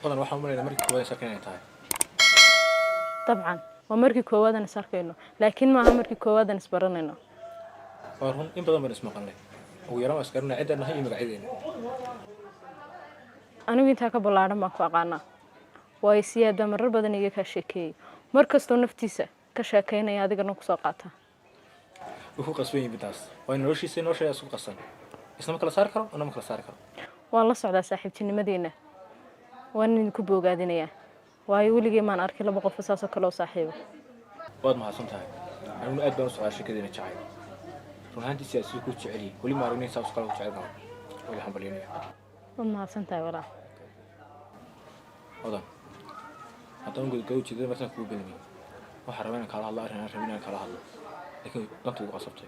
Hodan, waxaan u malaynaa markii koowaad is arkayn inay tahay. Dabcan waa markii koowaad aan is arkayno, laakiin maaha markii koowaad aan isbaranayno. Waa run, in badan baan ismaqalnay. Ugu yaraan waa isgaranay ciddaan nahay iyo magacyadeena. Anigu intaa ka ballaadhan baan ku aqaanaa, waayo Siyaad baa marar badan iga kaa sheekeeyey. Mar kastoo naftiisa ka sheekaynaya, adigana kusoo qaata. Wuu ku qasban yihin midaas, waa in noloshiisa iyo noloshayda isku qasan. Isna ma kala saari karo, una ma kala saari karo. Waan la socdaa saaxiibtinimadiina, waan idinku boogaadinayaa, waayo weligay maan arkin laba qof saasoo kale oo saaxiiba. Waad mahadsan tahay. Aniguna aad baan u socdaa sheekadeena jacayl. Run ahaantii, sidaas siduu kuu jecel yahay weli ma aragnin saas kale ku jecel qabo. Wali hambalyanaya. Waad mahadsan tahay, walaal. Hodan, haddaan gudgalo ujeedada markaan kugu belamay, waxaan rabaa inaan kaala hadlo arrin aan rabin inaan kaala hadlo, laakiin danta ugu qasabtay.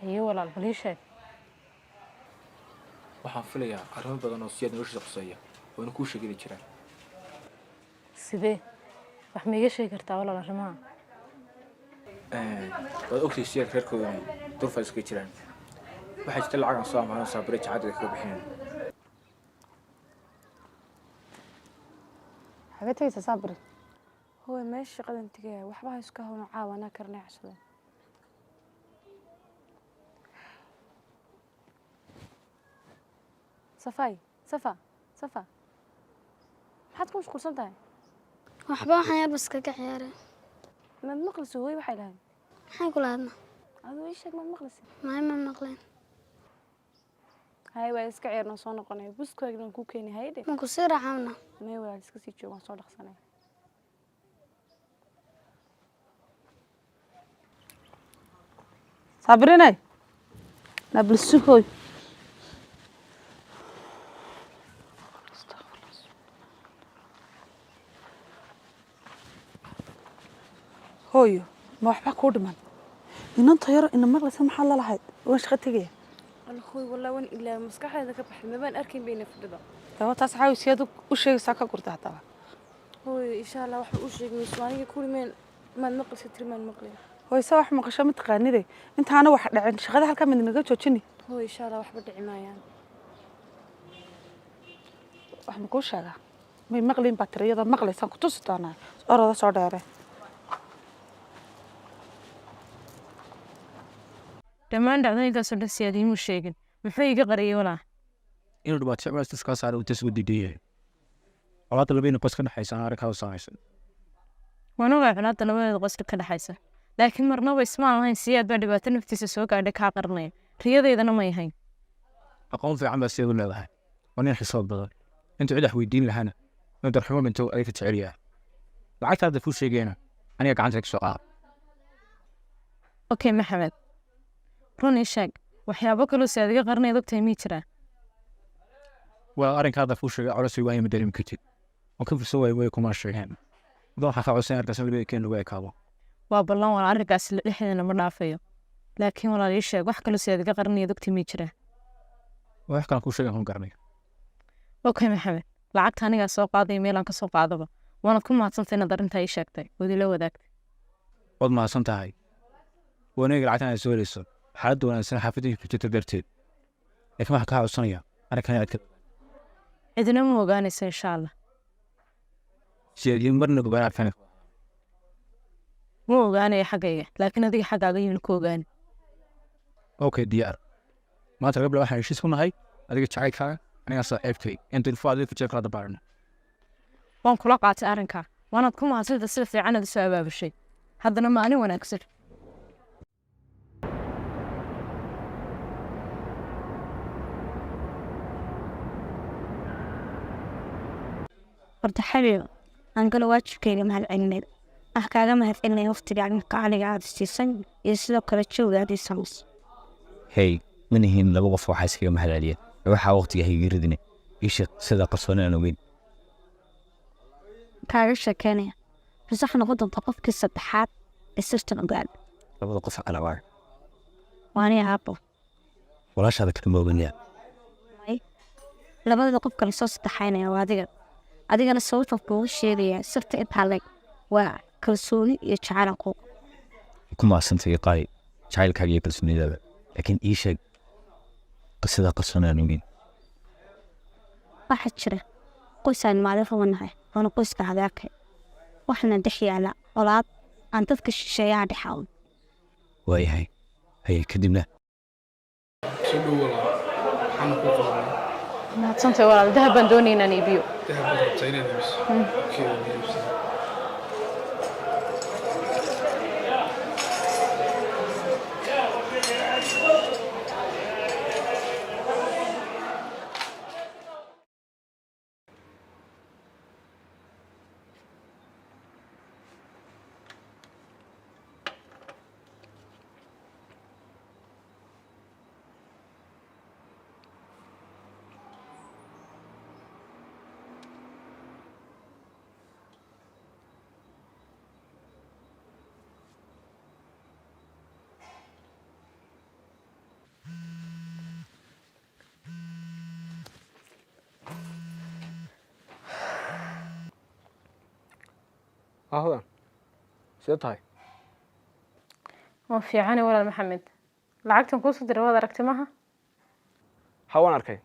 Haye walaal, bal ii sheeg. Waxaan filayaa arrimo badan oo Siyaad noloshiisa quseeya oo ina kuu sheegina jiraan. Sidee? Wax ma iiga sheegi kartaa, walaal, arrimaha? Waad ogtahay Siyaad reerkooda inay durfa iskaga jiraan. Waxaa jirta lacag aan soo amaano saabire jacadeeda kaga bixinayn. Xagee tegaysaa, Saabiri? Hooy, meesha shaqadan tegaya. Waxba ha iska hawno, caawa anaa karnay cashada. Safay, Safa, Safa, maxaad ku mashquulsan tahay? Waxba, waxaan yar bas kaga ciyaaray. Maad maqlayso hooy waxay lahayd? Maxay kula hadna? Aduu ii sheeg, maad maqlaysa? Maay, ma maqleen. Haye, waa iska ciyaarnoo, soo noqonaya, buskaagna waan kuu keenay, haye dhe. Ma ku sii raacawna? May walaal, iska sii joog, waan soo dhaqsanaya. Saabirinay, nabalsuhoy. Hooyo, ma waxba kuu dhiman? Inanta yaro ina maqlaysa, maxaad la lahayd waan shaqo tegaya? Hooy, wallah waan ilaa maskaxdeeda ka baxay, mabaan arkin bayna fadhida. Daba taas caawisiyaad u sheegaysaa ka gurta haddaba. Hooy, insha Allah waxba u sheegi mayso. Aniga kulimeen maad maqlaysa tiri, maan maqlin. Hooy, se wax maqasho ma taqaanide? Intaana wax dhacin shaqada halkaa mid naga joojini. Hooy, insha Allah waxba dhici maayaan. Wax ma kuu sheegaa? May maqlin baa tiri, iyadoo maqlaysaan ku tusi doonaa. Oroda, soo dheere. Dhammaan dhacdooyinkaasoo dhan Siyaad iimuu sheegin. Muxuu iiga qariyay, walaa? Inuu dhibaato culays iskaa saaray uu tas ugu diidan yahay. Colaadda labadiina qos ka dhexaysa aan arrinkaa u saamaysan. Waan ogaa colaadda labadeeda qosla ka dhexaysa, laakiin marnaba ismaan lahayn Siyaad baa dhibaato naftiisa soo gaadhay kaa qaranaya. Riyadeydana may ahayn. Aqoon fiican baa sideed u leedahay. Waa nin xisood badan. Intuu cid wax weydiin lahaana inuu darxumo dhinto adiga ka jecel yahay. Lacagta hadda kuu sheegayna aniga gacanta ka soo qaada. Okay Maxamed, run ii sheeg, waxyaabo kaloo Siyaad iga qaranayd ogtahay mii jiraa? Waa arrinka hadda kuu sheegay culays waayo, ma dareemi kartid. Waan ka fursan waayo, way kuma sheegeen. Mudan, waxaa kaa codsanaya arkaas labada keen lagu ekaado. Waa ballan walaal, arrinkaas dhexdeena ma dhaafayo, laakiin walaal ii sheeg, wax kaloo Siyaad iga qaranayd ogtahay mii jiraa? Wax kalan kuu sheegay kun garanay. Okay Maxamed, lacagta anigaa soo qaaday meelaan ka soo qaadaba. Waanad ku mahadsantay inaad arrintaa ii sheegtay ood ila wadaagtay. Waad mahadsan tahay. Waneega lacagtan aad soo helayso xaaladda wanaagsan xaafadda ku jirta darteed, laakiin waxaan kaa codsanaya arrinkan aad ka Cidina ma ogaanayso, insha Allah. Siyaadiyin marna ogaan arkan. Ma ogaanaya xaggayga, laakiin adiga xaggaaga yuuna ku ogaani. Okay, diyaar. Maanta laga bilaabo waxaan heshiis ku nahay adiga jacaylkaaga, anigaa saaxiibkay, inta ilfo adiga ku jira kala dabaarna. Waan kula qaatay arrinkaa, waanaad ku mahadsanta sida fiican aad usoo abaabushay. Haddana maalin wanaagsan. Horta xabiib, aan galo waajibkayga mahad celineed. Wax kaaga mahad celinaya waqtigaaga qaaliga aad siisay iyo sidoo kale jooga aad ii samaysay. Hey, ma nihiin laba qof waxaa iskaga mahad celiya. Waxaa waqtiga hayga ridine isha sida qarsooni aan ogeyn. Kaaga sheekeynaya, base waxaa noqon doontaa qofkii saddexaad ee sirtan ogaada. Labada qof kale waa? Waa aniga, aabbo. Walaashaada kale ma oganyaa? May, labadada qof kale soo saddexaynaya waa adiga. Adigana sababtan kuugu sheegaya sirta intaa leeg waa kalsooni iyo jacayl kuu Ku mahadsantay qaali, jacaylkaaga iyo kalsoonidaada, laakiin ii sheeg qisada qarsooni aan ogeyn. Waxaa jira qoys aan maalin rabanahay, waana qoyska adeerkay. Waxaana dhex yaala colaad aan dadka shisheeyaha dhex awn. Waayahay, haye, kadibna? Soo dhow walaal, waxaana kuu qabanaa? Mahadsantahay walaal, dahab baan doonaya inaan iibiyo. Dahab baad rabtaa inaad iibiso? Okay, waan iibsanaa. Hodan, sidee tahay? Waa fiicane walaal Maxamed. Lacagtan kuusoo diray waad aragtay maha? Ha, waan arkay.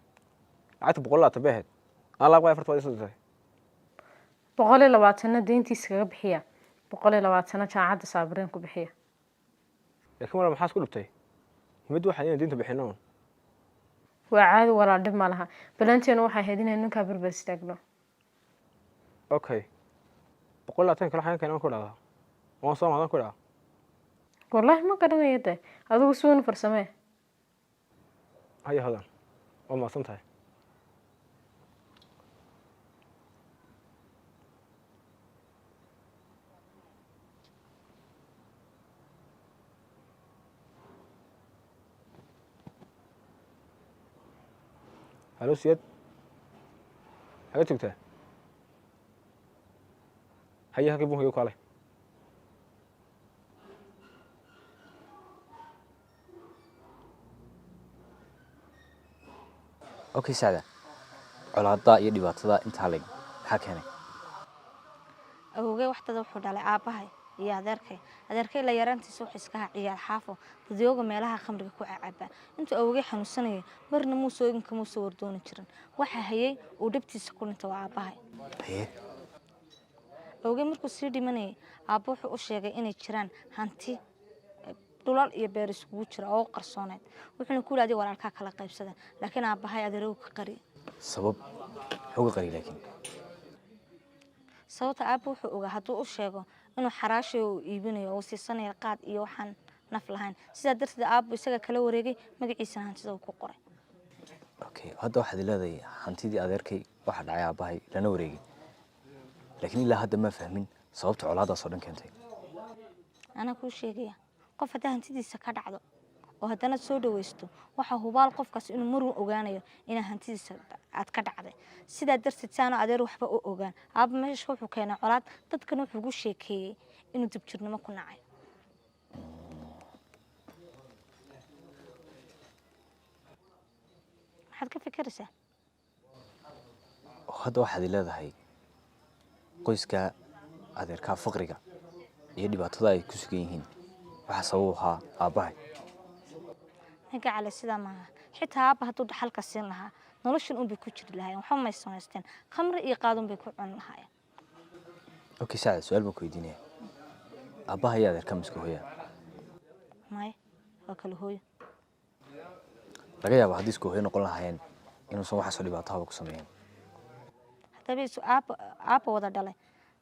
Lacagta 120 bay ahayd, aan laab 40 baad isoo dirtay. 120-na deyntiisa kaga bixiya, 120-na jaamacadda Saabiriin ku bixiya. Laakiin walaal, maxaa isku dhibtay? Muhiimaddu waxaa inaan deynta bixino un. Waa caadi walaal, dhib ma laha. Balanteenu waxay ahayd inaynu ninkaa berber istaagno. Okay, 120 kale xagan keenan ku dhahdaa, waan soo mahdan ku dhahaa. Wallaahi ma garanayo de, adigu si weyn u farsamee. Haya Hodan, waa mahadsan tahay. Halo Siyad, xagee joogtaa? Haye, halkii bunkiga ku kaalay. Okay Sacda, colaadda iyo dhibaatada intaa leg maxaa keenay? Awowgay waxtada wuxuu dhalay aabbahay iyo adeerkay. Adeerkay la yaraantiisa wuxuu iska ahaa ciyaal xaafo, dadyooga meelaha khamriga ku cacabaa. Intuu awowgay xanuunsanayay marna muuse ooginka muuse wardooni jirin. Waxa hayay uu dhabtiisa ku dhintay waa aabbahay. Haye. Awowgay markuu sii dhimanayay, aabbo wuxuu u sheegay inay jiraan hanti dhulal iyo beer iskugu jira oo u qarsooneed, wuxuuna ku yidhi adiga walaalkaa kala qaybsada. Laakiin aabbahay adeerow ka qari. Sabab muxuu ka qariyay laakiin? Sababta aabba wuxuu ogaa hadduu u sheego inuu xaraashay uu iibinayo oo uu siisanayo qaad iyo waxaan naf lahayn. Sidaa darteed aabbu isaga kala wareegay, magaciisana hantida uu ku qoray. Okay, hadda waxaad leedahay hantidii adeerkay waxaa dhacay aabbahay lana wareegay, laakiin ilaa hadda ma fahmin sababta colaaddaas oo dhan keentay. Anaa kuu sheegaya. Qof haddaa hantidiisa ka dhacdo oo haddana soo dhawaysto, waxaa hubaal qofkaas inuu marun ogaanayo inaa hantidiisa aad ka dhacday. Sidaa darteed saano adeer waxba u ogaan, aabba meesha wuxuu keenay colaad, dadkana wuxuu ugu sheekeeyey inuu dibjirnimo ku nacay. Maxaad ka fikiraysaa? Oo hadda waxaad leedahay qoyska adeerkaa faqriga iyo dhibaatada ay ku sugan yihiin waxaa sabab u ahaa aabbahay. Magacale sidaa maaha. Xitaa aabba hadduu dhaxalka siin lahaa, noloshan unbay ku jiri lahaayeen, waxba may samaysteen, khamri iyo qaadun bay ku cuni lahaayeen. Okay Sacda, su-aal baan ku weydiinaya. Aabbaha iyo adeerkaa ma isku hooyaa? Maya, waa kala hooyo. Laga yaaba haddii isku hooyo noqon lahaayeen inuusan waxaasoo dhibaatahaba ku sameeyeen. Haddaba isu aabba aabba wada dhalay,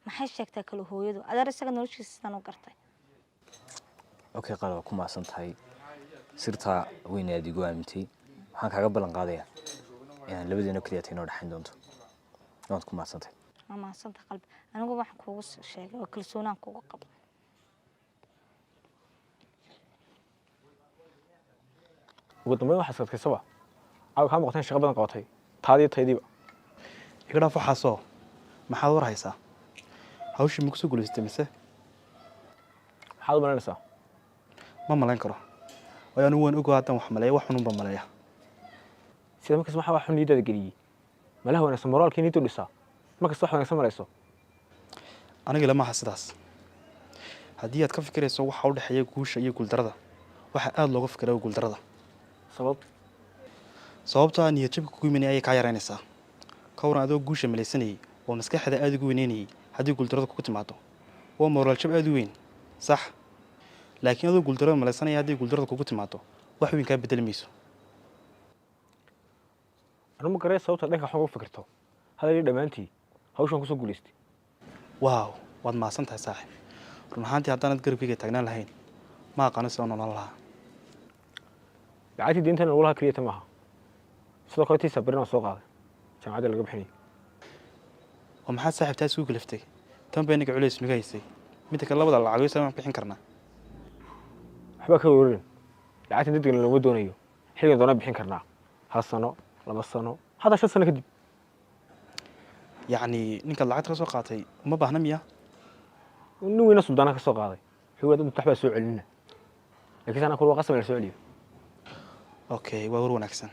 maxay sheegtaa kala hooyadu? Adeer isaga noloshiisa sidaan u gartay. Okay Qaal, waa ku mahadsan tahay sirtaa weyn aad igu aamintay. Waxaan kaaga ballan qaadayaa inaan labadeena keliya ta inoo dhexayn doonto. Waad ku mahadsan tahay. Waa mahadsanta qalbi. Anigu waxaan kuugu sheegay waa kalsoonaan kuugu qabo. Ugu dambeyn waxaad sadkaysaba caawa kaa muuqateen shaqo badan qabatay, taadii taydiiba. Iga dhaaf waxaasoo, maxaad war haysaa? Hawshii ma kusoo guulaysatay mise? Maxaad u malaynaysaa? Ma malayn karo, waayo anigu waan ogaa. Haddaan wax maleeya, wax xunun baan maleeya. Sida markas waxaa wax xun niyadaada geliyey? Malaha wanaagsan moraalkii niyaddu dhisaa markasta wax wanaagsan marayso. Aniga lama aha sidaas. Haddii aad ka fikirayso waxa u dhexeeya guusha iyo guuldarrada, waxaa aada looga fikiraa guuldarrada. Sabab? Sababtaa niyad jabka kugu imanaya ayay kaa yaraynaysaa. Ka waran adoo guusha malaysanayay oo maskaxda aada ugu weyneynayay haddii guuldarrada kugu timaado? Waa moraal jab aada u weyn, sax? Laakiin adoo guuldarrada malaysanaya haddii guuldarrada kugu timaado, wax weyn kaa bedeli mayso. Anu ma garee sababta dhanka waxaan uga fikirto hadal dhammaantii hawshan kusoo guulaystay. Waaw, waad mahadsan tahay, saaxib. Run ahaantii, haddaanad garabkayga taagnaan lahayn, ma aqaano sida noolaan lahaa. Lacagtii deyntan lagu lahaa keliyata maaha, sidoo kale tiisa barin waan soo qaaday jaamacadda laga bixinayay. Oo maxaad saaxiib taas ugu kaliftay? Tan bay inaga culays naga haysay. Midda kale, labada lacagoy saan bixin karnaa? Waxbaa ka weerarin, lacagtan degdegna looma doonayo. Xilligan doonaa bixin karnaa, 1 sano, 2 sano, hataa 5 sano kadib. Yacni ninkaad lacagta ka soo qaatay uma baahna miya? Nin weyna suldaana ka soo qaaday, wuxuu dad waxbaa soo celinina, laakiin sana kul waa qasab in la soo celiyo. Okay, waa war wanaagsan,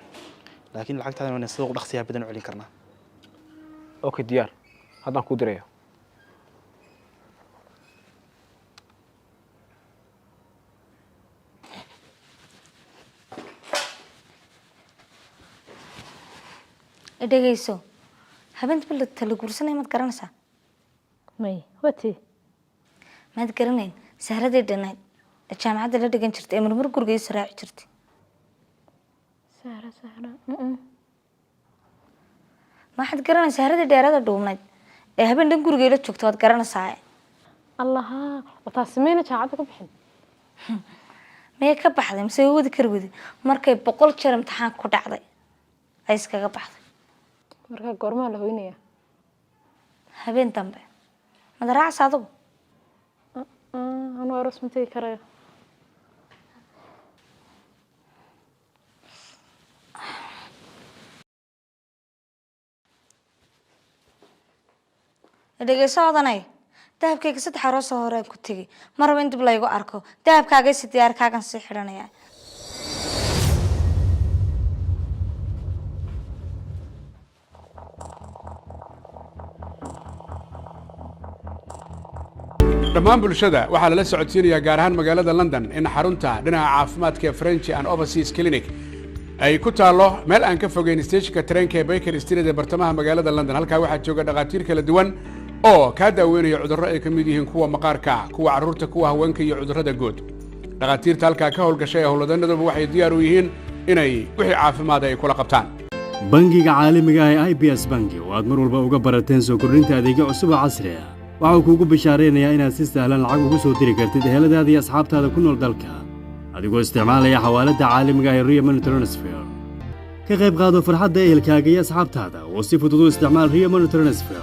laakiin lacagtaadana waa sida ugu dhaqsiyaha badan u celin karnaa. Okay, diyaar, haddaan kuu diraya. Dhegeyso, habeenta bil tala guursanaya maad garanaysaa? May, watii? Maad garanayn Sahradii dhanayd ee jaamacadda la dhigan jirtay ee marmar guriga ii raaci jirtay? Sahra, Sahra. Ma waxaad garanaysaa Sahradii dheerada dhuubnayd ee habeen dhan guriga ila joogta? Waad garanaysaa? Allaha, oo taasi mayna jaamacadda ka bixin? Miyay ka baxday mise way wadi kari weyday? Markay 100 jeer imtixaanka ku dhacday ay iskaga baxday. Markaa goormaa la hoynaya? Habeen dambe. Mad raacaysa adigu? Anuu aroos ma tegi karayo. Dhegeyso odanay, dahabkayga saddex aroosoo horeen ku tegey, ma rabo in dib laygu arko. Dahabkaagay si diyaarkaagan sii xidhanaya. Dhammaan bulshada waxaa lala socodsiinayaa, gaar ahaan magaalada London, in xarunta dhinaca caafimaadka ee French and Overseas Clinic ay ku taallo meel aan ka fogeyn steeshinka tareenka ee Baker Street ee bartamaha magaalada London. Halkaa waxaa jooga dhakhaatiir kala duwan oo kaa daaweynaya cudurro ay ka mid yihiin kuwa maqaarka, kuwa carruurta, kuwa haweenka iyo cudurrada guud. Dhakhaatiirta halkaa ka howlgashay ee howlwadanaduba waxay diyaar u yihiin inay wixii caafimaad ay kula qabtaan. Bangiga caalamiga ah ee IBS Bangi, oo aad mar walba uga barateen soo kordhinta adeegyo cusub oo casri ah, waxa uu kuugu bishaaraynayaa inaad si sahlan lacag ugu soo diri kartid eheladaada iyo asxaabtaada ku nool dalka, adigoo isticmaalaya xawaaladda caalamiga ah ee Ria Money Transfer. Ka qayb qaado farxadda ehelkaaga iyo asxaabtaada oo si fudud u isticmaal Ria Money Transfer.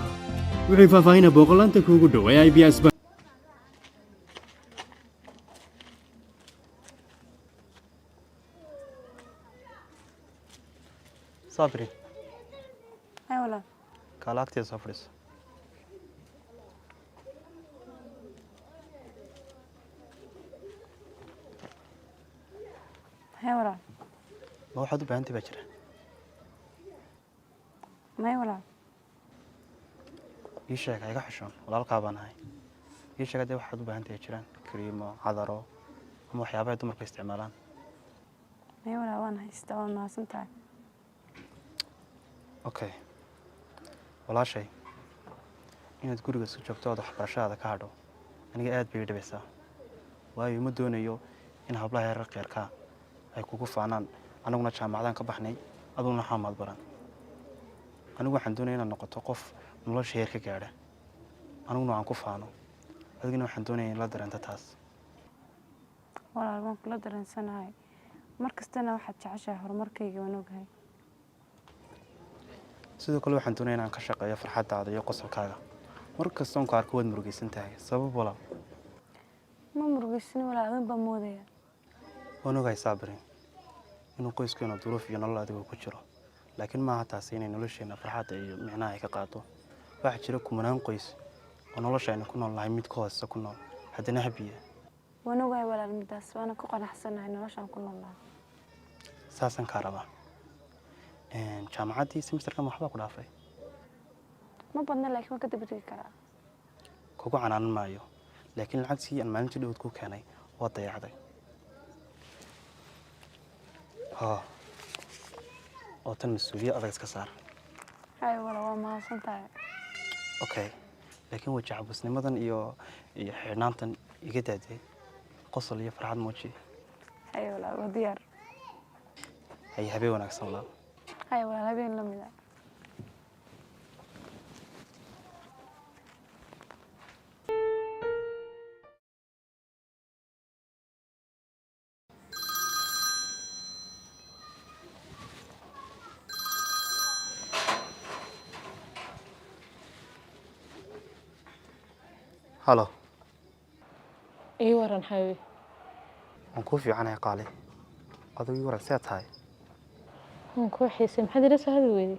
Wixii faahfaahina booqolaanta kuugu dhow ee IBS Bank. Sabri. Hay walaal. Kaala, agteeda soo fadhiiso. Hay walaal. Ma waxaad u baahantay baa jira? May walaal. Ii sheeg, ha iga xishoon, walaalkaa baan ahay. Ii sheeg haddii waxaad u baahantahay jiraan, kariimo, cadaro ama waxyaabaha dumarku isticmaalaan. May walaal, waan haystaa, waan mahadsan tahay. Okay walaashay, inaad guriga isku joogto ood waxbarashadaada ka hadho aniga aad bay ii dhibaysaa, waayo ma doonayo in hablaha yarar kheyrkaa ay kugu faanaan: "Anaguna jaamacadaan ka baxnay, aduguna xamaad baran." Anigu waxaan doonaya inaad noqoto qof nolosha heer ka gaadha, aniguna waan ku faano, adigana waxaan doonaya in la dareento taas. Walaal, waan kula dareensanahay. Mar kastana waxaad jeceshahay horumarkayga, waan ogahay. Sidoo kale waxaan doonaya inaan ka shaqeeyo farxaddaada iyo qosolkaaga. Mar kastoon ku arko waad murugaysan tahay. Sabab, walaal? Ma murugaysan walaal, adun baa moodaya. Waan ogahay, Saabrin, inuu qoyskeena duruuf iyo nolol adigoo ku jiro, laakiin maaha taasi inay nolosheenna farxadda iyo micnaha ay ka qaado. Waxaa jira kumanaan qoys oo nolosha aynu ku nool nahay mid ka hoosesa ku nool, haddana habiya. Waan ogahay walaal midaas, waana ku qanacsanahay noloshaan ku noolnahay. Saasaan kaa rabaa. Jaamacaddii semesterkan waxbaa ku dhaafay? Ma badna, laakiin waan ka daba tegi karaa. Kugu canaanan maayo, laakiin lacagtii aan maalintii dhowd ku keenay waa dayacday. Ha, oo tan mas-uuliyad adag iska saar. Hay walaal, waa mahadsan tahay. Okay, laakiin waji cabusnimadan iyo xidhnaantan iga daaday, qosol iyo farxad muuji. Hay walaal, waa diyaar. Hay, habeen wanaagsan walaal. Hay walaal, habeen la mid ah. Halo. Ii waran, xabiibi. Waan kuu fiicanahay qaali, adigu ii waran, see tahay? Waan kuu xiisay, maxaad ila soo hadli weyday?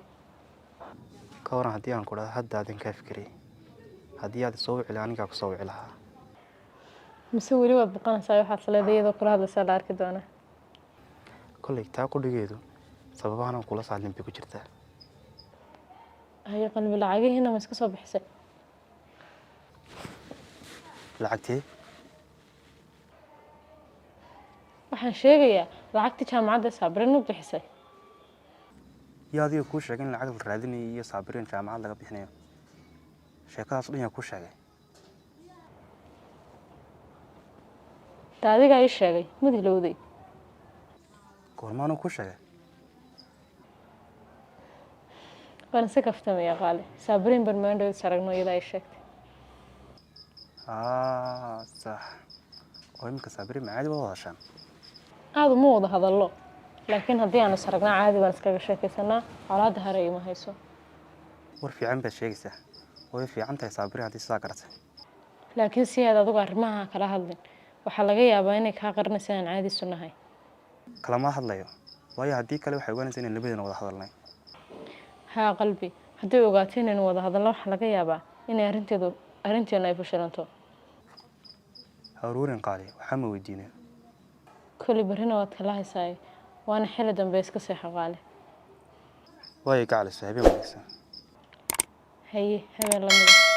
Ka waran haddii aan ku dhahdo hadda adin kaa fikiriyay, haddii aad isoo wici lahaa anigaa ku soo wici lahaa. Mise weli waad baqanaysaa? Waxaad leedahay iyadoo kula hadlaysaa la arki doonaa. Kolley taa qudhigeedu sababahan aan kula soo hadlin bay ku jirtaa. Hayo qalbi, lacagihiina ma iska soo bixisay? Lacagtee? Waxaan sheegayaa lacagtii jaamacadda Saabrin ma bixisay? Yaa adiga kuu sheegay in lacag la raadinayo iyo Saabiriin jaamacad laga bixinayo? Sheekadaas dhan yaa kuu sheegay? Ta adigaa ii sheegay, mad hilowday? Goormaanuu kuu sheegay? Waan isa kaftamaya qaali, Saabiriin barmaandhow is aragno, iyadaa ii sheegtay. Aa sax, oo iminka Saabiriin macaadi wada hadashaan? Aada uma wada hadallo, laakiin haddii aan is aragnaa caadi baan iskaga sheekaysanaa, colaadda hare ima hayso. War fiican baad sheegaysaa, way fiican tahay Saabiriin haddii sidaa garatay. Laakiin si aad adigu arrimaha kala hadlin, waxaa laga yaabaa inay kaa qarinaysa inaan caadi isu nahay. Kalama hadlayo, waayo haddii kale waxay ogaanaysaa inaan labadeena wada hadalnay. Haa qalbi, haddii ogaato inaynu wada hadalno, waxaa laga yaabaa inay arrinteedu arrinteenu ay fashilanto. Ha ururin qaali, waxaa ma weydiinay. Koley barrina waad kala haysaay, waana xili dambe, iska seexo qaali. Waayo gacaliso, habeen wanaagsan. Haye, habeen lamida.